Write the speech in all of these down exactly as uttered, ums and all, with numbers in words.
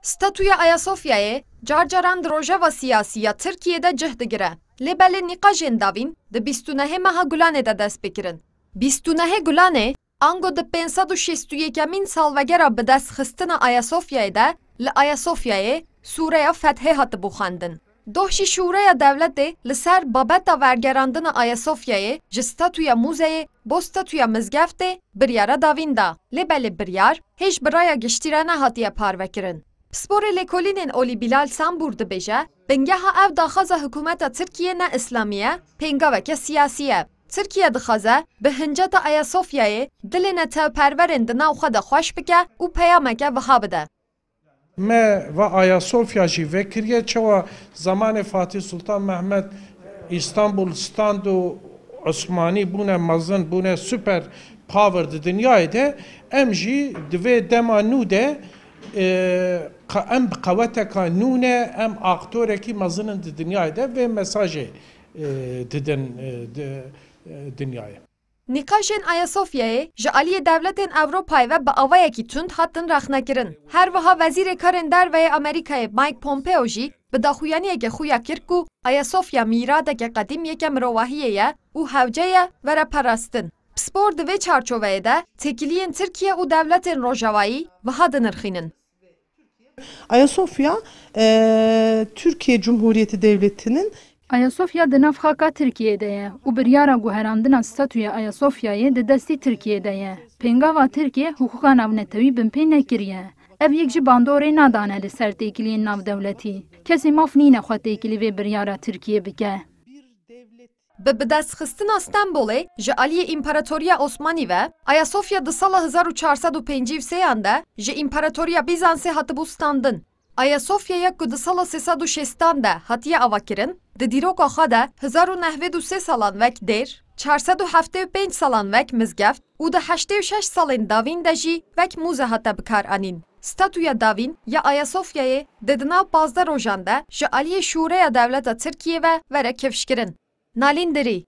Statûya Ayasofyayê car caran di rojeva siyasî ya Tirkiyê de cih digire. Lê belê nîqaşên davîn di bîst û nehê meha Gulanê de dest pê kirin. Bîst û nehê Gulanê, ango di pênc sed û şêst û yekemîn salvegera bidestxistina Ayasofyayê de li Ayasofyayê sûreya fethê hatibû xwendin. Doh jî şûreya dewletê li ser babeta vergerandina Ayasofyayê ji statûya mûzeyê bo statûya mizgeftê biryara davîn da. Lê belê biryar hêj bi raya giştî re nehatiye parvekirin. Pisporê lêkolînên olî Bilal Sambûr dibêje, bingeha ev daxwaza hikûmeta Tirkiyê ne îslamî ye, pêngaveke siyasî ye. Tirkiye dixwaze bi hinceta Ayasofyayê dilê netewperwerên di nav xwe de xweş bike û peyameke wiha bide. Me va Ayasofya jî vekiriye, çawa zamanê Fatih Sultan Mehmet Îstanbul stand û Osmanî bûne mezin, bûne super power di dinyayê de, em jî di vê dema nû de, e, qa-, em bi qeweteka nû ne, em aktorekî mezin in di dinyayê de, vê mesajê, e, didin, e, di, e, dinyayê. Nîqaşên Ayasofyayê ji aliyê dewletên Ewropayê ve bi awayekî tund hatin rexnekirin. Her wiha Wezîrê Karên Derve yê Amerîkayê Mike Pompeo jî bi daxuyaniyeke xwe ya kir ku Ayasofya mîradeke qedîm yeke mirovahiyê ye û hewce ye were parastin. Pispor di vê çarçoveyê de têkiliyên Tirkiye û dewletên Rojavayî wiha dinirxînin. Ayasofya, e, Türkiye Cumhuriyeti Devleti'nin Ayasofya di nav xaka Tirkiyê de ye û biryara guherandina statûya Ayasofyayê di destî Tirkiyê de ye. Pêngava Tirkiye hiqûqa navnetewî binpê nekiriye. Ev yek jî bandorê nadane li ser têkiliyên navdewletî. Kesê maf nîne xwe têkilî vê biryara Tirkiyê bike. Bi bidestxistina Stenbolê ji aliyê Împaratoriya Osmanî ve, Ayasofya di sala hezar û çar sed û pêncî û sêyan de ji Împaratoriya Bîzansê hatibû standin. Ayasofya ya ku di sala sê sed û şêstan de hatiye avakirin, di dîroka xwe de hezar û nehwêd û sê salan wek dêr, çar sed û heftê û pênc salan wek mizgeft û di heştê û şeş salên davîn de jî wek mûze hate bikaranîn. Statûya davîn ya Ayasofyayê dê di nav pazdeh rojan de ji aliyê şûreya dewleta Tirkiyê ve were kifşkirin. Nalîn Dirî,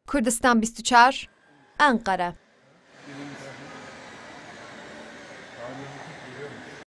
Kurdistan bîst û çar, Enqere.